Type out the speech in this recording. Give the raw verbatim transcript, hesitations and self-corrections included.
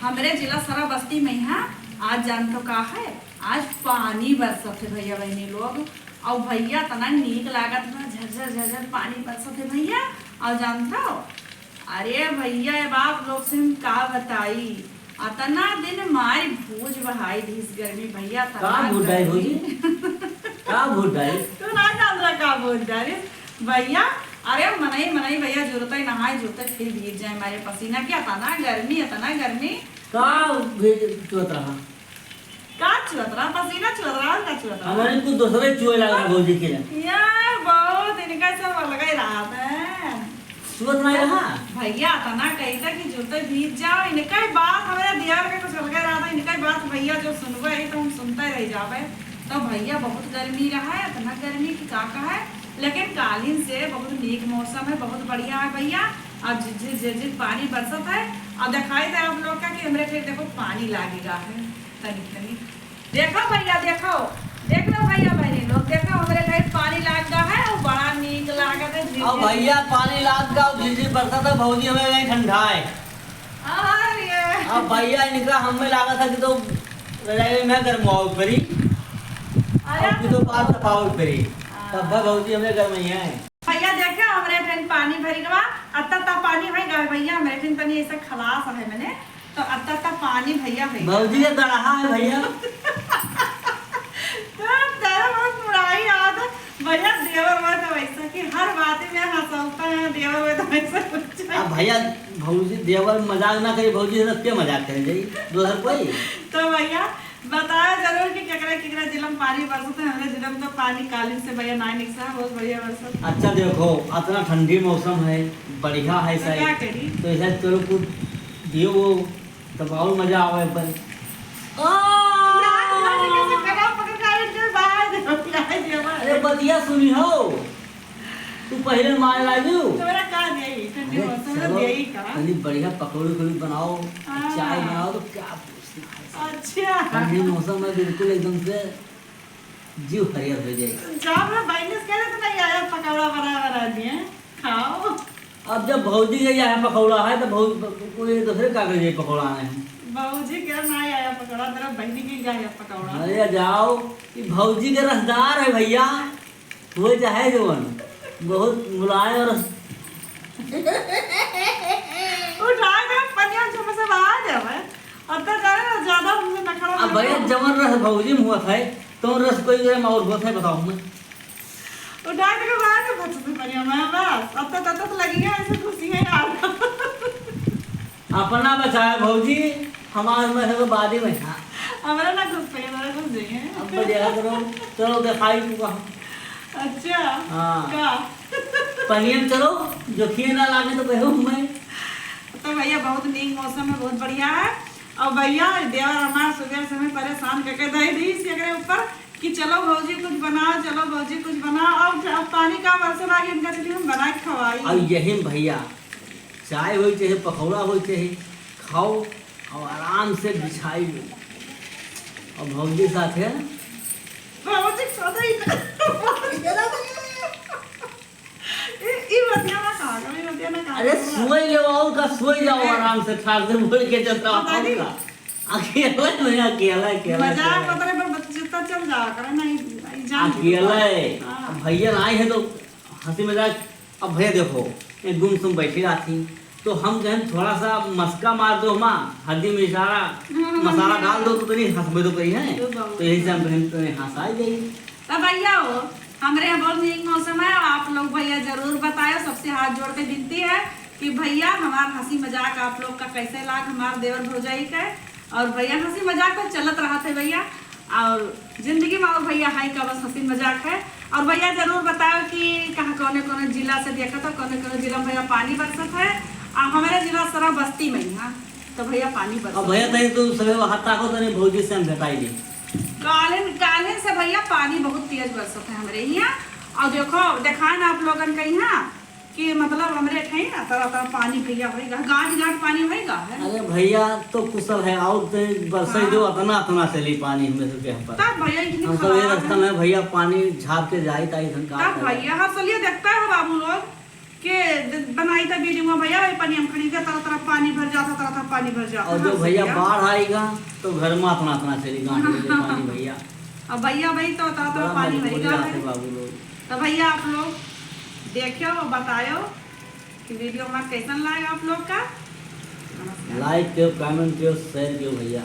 हमरे जिला श्रावस्ती में यहाँ आज जानतो का है, आज पानी बरसत है भइया बहिनी लोग। अउ भइया तना नीक लागत बा, झरझर झरझर पानी बरसत है भइया। अउ जानतो, अरे भइया, अब आप लोग से हम का बताई, अतना दिन माई भूज बहाई दिहिस गर्मी भइया, का तना भूज बहाई गर्मी। भौजी? का भूज बहाई? तू ना जान रहा का भूज बहाई भइया। अरे मनई मनई भइया, जुरते नहाए जुरते फिर भीज जाए मारे पसीना के, अतना गर्मी, अतना गर्मी। का भीज चुअत रहा? का चुअत रहा? पसीना चुअत रहा, और का चुअत रहा? हमारे कुछ दूसरे चुए लगा भौजी के। यार, बहुत इनका सब अलग ही रहत है। चुअत नहीं रहा? भइया, अतना कही था कि जुरते भीज जाओ, इनका ही बात, हमारे दियार के कुछ अलग ही रहत है, इनका ही बात भइया जो सुनबे है, तो हम सुनते रह जाबे। तो भइया, बहुत गर्मी रहा है, अतना गर्मी कि का कहे, लेकिन कालिन से बहुत नीक मौसम है, बहुत बढ़िया है भइया। अब झिझिर झिझिर पानी बरसत है, और दिखाई दे आप लोग का कि हमरे फिर देखो पानी लागेगा है। तनी, तनी। देखो भइया, देखो। देख लो भइया, बहिनी लोग, देखो, हमरे घर पानी लाग गा है और बड़ा नीक लागत है, झिरझिर। अब भइया, पानी लाग गा और झिरझिर बरसत है, भौजी हमें नहीं ठंडा है। अरे। अब भइया, इनका हमें लागत है कि तो रजाई में गरमाओ परी। अरे। अब की तो बात तपाओ परी। हाँ। तब भौजी हमें गरमाई है। भइया देखा, हमरे ठन पानी भरि गवा, अत्ता ता पानी होइ गवा भइया, हमरे ठन तनी ऐसा खलास है मने, तो अत्ता ता पानी भइया होइ गवा। भौजी के गड़हा है भइया। तो तेरा बहुत बुराई याद है। भइया देवर हुआ तो वैसा कि हर बात में हंसौता है, देवर हुआ तो वैसा कुछ है। अब भइया भौजी देवर मजाक ना करे, भौजी से रख के मजाक करे जाई, दोसर कोई। तो भइया बताओ जरूर कि केकरा केकरा जिला में पानी बरसत है। हमरे जिला में तो पानी कालिन से भइया नाय निकसा है, बहुत बढ़िया बरसत। अच्छा देखो, अतना ठंडी मौसम है, बढ़िया है तो सही। क्या करी? तो ऐसा करो, कुछ दियो वो तब और मजा आवे पर। ओ! यार, यार, कैसे गला पकड़ के आई, जो बाहर दे, बाहर दे, बाहर। अरे बतिया सुनी हो, तू पहले मार लाजू। तोरा का देई, ठंडी अरे मौसम में चलो, देई का? तनी बढ़िया पकौड़ी उकौड़ी बनाओ, हाँ। चाय बनाओ तो क्या अच्छा। ठंडी मौसम में बिल्कुल एकदम से जीव हरियर हो जाए। जब मैं बहन से कह रहे तो नहीं आया, पकौड़ा बना, बना दिए, खाओ। अब जब भौजी के यहाँ पकौड़ा है तो भौजी कोई दूसरे का कर जाए पकौड़ा नहीं। भौजी के ना आया पकौड़ा, तेरा बहनी के यहाँ आया पकौड़ा। अरे जाओ, ये भौजी के रसदार है भइया। वो चाहे जवन, बहुत मुलायम और उठा के पनिया से बाहर जावे। अब तो जाने ना, ज्यादा हमसे नखरा अब भइया, जवन रस भौजी में हुआ था, तो रस कोई जगह में और हुआ था, बताओ हमें। उठा के बाहर के फट से पनिया में, बस। अब तो, तब तो लगी है, ऐसे खुशी है यार। अपना बचाए भौजी, हमार में है तो बादी में। हाँ। हमरा ना घुस पाई, हमरा घुस जाइए। अब बढ़िया करो, चलो दिखाई तू कहाँ। अच्छा। हाँ। का? पनियन चलो, जोखिए ना लागे तो बहू मैं। तो भइया बहुत नीक मौसम है, बहुत बढ़िया है। और भइया देवर हमार सुबह से हमें परेशान करके दे दी इसी एकरे ऊपर कि चलो भौजी कुछ बनाओ, चलो भौजी कुछ बनाओ। और अब पानी का बरसत आ गई, इनका चलिए हम बना के खवाई। और यही में भइया चाय होई चाहे पकौड़ा होई चाहे खाओ और आराम से बिछाई लो। और भौजी साथे भौजी के साथे ही ई, ई बतिया ना कहा करो, ई बतिया ना कहा अरे करो। सोई लो और का, सोई जाओ ए। आराम से, ठार से बोल के चलता बता दी। का। अकेला नहीं, अकेला, अकेला, मजाक अकेला। पता नहीं, पर बत-, जितना चल जाओ करे, नहीं, नहीं जान अकेला है। हाँ। अब भइया ना आए हैं तो हंसी मजाक। अब भइया देखो, एक गुमसुम बैठी रहती, तो हम कहन थोड़ा सा मस्का मार दो, हमा हल्दी मिर्चारा हाँ, हाँ, मसाला हाँ। डाल दो, तो तनी हंसबे तो करी है। तो बहुत तो यही से हम कहन तनी हंसाई जाई। तो भइया हो, हमरे यहाँ बहुत नीक मौसम है, आप लोग भइया जरूर बतायो, सबसे हाथ जोड़ के विनती है कि भइया हमार हंसी मजाक आप लोग का कैसे लाग, हमार देवर भौजाई के। और भइया हंसी मजाक तो चलत रहत है भइया, और जिंदगी में और भइया है का बस हंसी मजाक है। और भइया जरूर बताओ कि कहाँ कौने कौने जिला से देखा था, कौने कौने जिला में भइया पानी बरसत है। आ हमारे जिला श्रावस्ती में है, तो भइया पानी बरसत अब भइया है। तनी तू सभी हाथ ताको, तनी भौजी से हम भेटाई ली। कालिन, कालिन से भइया पानी बहुत तेज बरसत है हमरे यहाँ। और देखो, देखाए ना आप लोगन के यहाँ कि मतलब हमरे ठे ना तरह तरह पानी भइया होइगा, गांठ गांठ पानी होइगा है। अरे भइया तो कुशल है, और ते बरसई हाँ। दो, अतना अतना चली पानी हमें तो के हम पर। तब भइया इतनी हम सब ये खराब रास्ता है। में भइया पानी झाप के जाई ताई धन का तब करे। भइया हर सलिए देखता है बाबू लोग के द-, बनाई था वीडियो में भइया, वही पानी हम खड़ी के तरह तरह पानी भर जाता, तरह तरह पानी भर जाता है। और जो भैया बाढ़ आएगा तो घर में अपना अपना चली गांठ में पानी भैया। अब भैया भाई तो उतना तो बड़ा पानी भरी मजबूरी का आते है। बाबू लोग। तो भैया आप लोग देखियो और बतायो कि वीडियो हमारा कैसन लागे आप लोग का। नमस्कार। लाइक करो, कमेंट करो, शेयर करो भैया।